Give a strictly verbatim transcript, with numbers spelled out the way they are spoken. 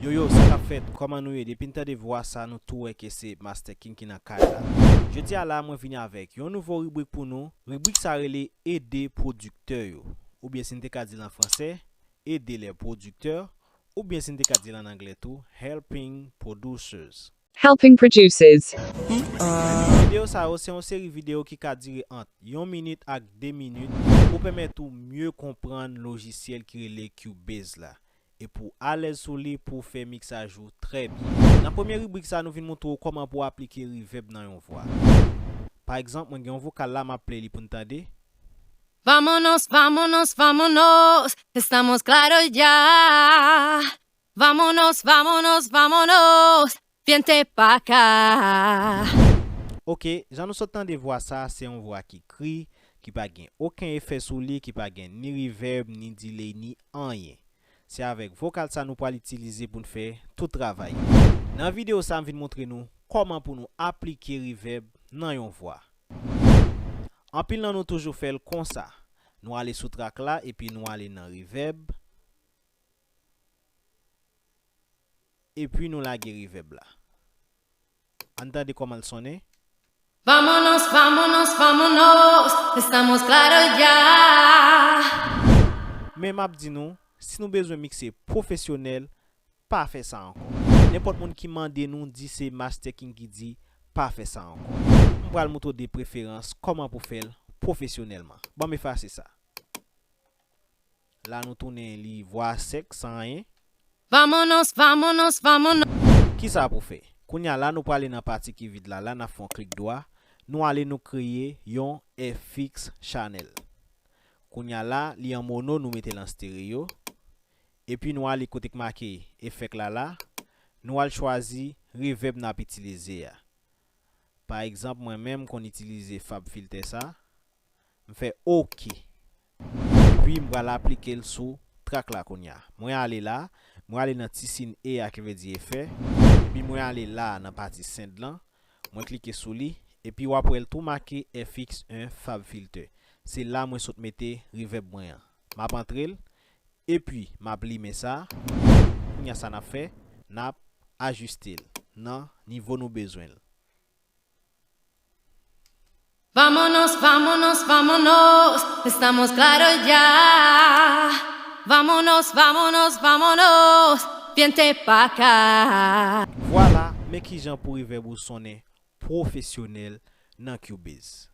Yo yo, sa k ap fèt? Kòman nou ye? Depi n tande vwa sa, nou tou wè ke se Master King ki nan kay la. Jodi a la, mwen vini avèk yon nouvo ribrik pou nou. Ribrik sa rele Ede pwodiktè yo. Oubyen si n te ka di l an fransè, Aider les producteurs, oubyen si n te ka di l an anglè tou, Helping Producers. Helping Producers. Videyo sa yo se yon seri videyo ki ka dire ant yon minit ak de minit pou pèmèt ou mye konprann lojisyèl ki rele Cubase la e pou w alèz sou li pou w fè miksaj ou trè byen. Nan premye ribrik sa, nou vin montre w kòman pou w aplike reverb nan yon vwa. Pa egzanp, mwen gen yon vokal la, m ap play li pou n tande. Vámonos, vámonos, vámonos, estamos claros ya. Vámonos, vámonos, vámonos, viente pa' acá. Ok, jan nou sot tande vwa sa, se yon vwa ki kri, ki pa gen okenn efè sou li, ki pa gen ni reverb, ni delay, ni anyen. Se avèk vokal sa nou pral itilize pou n fè tout travay. Nan videyo sa, m vin montre nou kòman pou nou aplike reverb nan yon vwa. Anpil nan nou toujou fè l konsa. Nou ale sou track la epi nou ale nan reverb. Epi nou lage reverb la. Ann tande kòman l sonnen. Vámonos, vámonos, vámonos, estamos claros ya. Men m ap di nou, si nou bezwen mikse pwofesyonèl, pa fè sa ankò. Nenpòt moun ki mande nou, di se Master King ki di, pa fè sa ankò. M pral montre w de preferans kòman pou fè l pwofesyonèlman. Ban m efase sa. La nou tounen li vwa sèk, san anyen. Vámonos, vámonos, vámonos. Kisa pou fè? Kounye a la nou prale nan pati ki vid la, la n ap fè yon klik dwa. Nou ale nou kreye yon F X channel. Kounye a la, li an mono, nou mete l an stereo. Epi nou ale kote k make efèk la la. Nou al chwazi reverb n ap itilize a. Pa egzanp, mwen menm m konn itilize Fab Filter sa. M fè oke. Epi m pral aplike l sou track la kounye a. Mwen ale la, mwen ale nan ti siy E a ki vle di efè. Epi mwen ale la nan pati send lan. Mwen klike sou li. Epi w ap wè l tou make F X en Fab Filter. Se la mwen sot mete reverb mwen an. M ap antre l. Epi m ap limen sa. Kounye a sa n ap fè, n ap ajiste l nan nivo nou bezwen l. Vámonos, vámonos, vámonos, estamos claros ya. Vámonos, vámonos, vámonos, viente pa' acá. Vwala, men kijan pou reverb ou sonnen pwofesyonèl nan Cubase.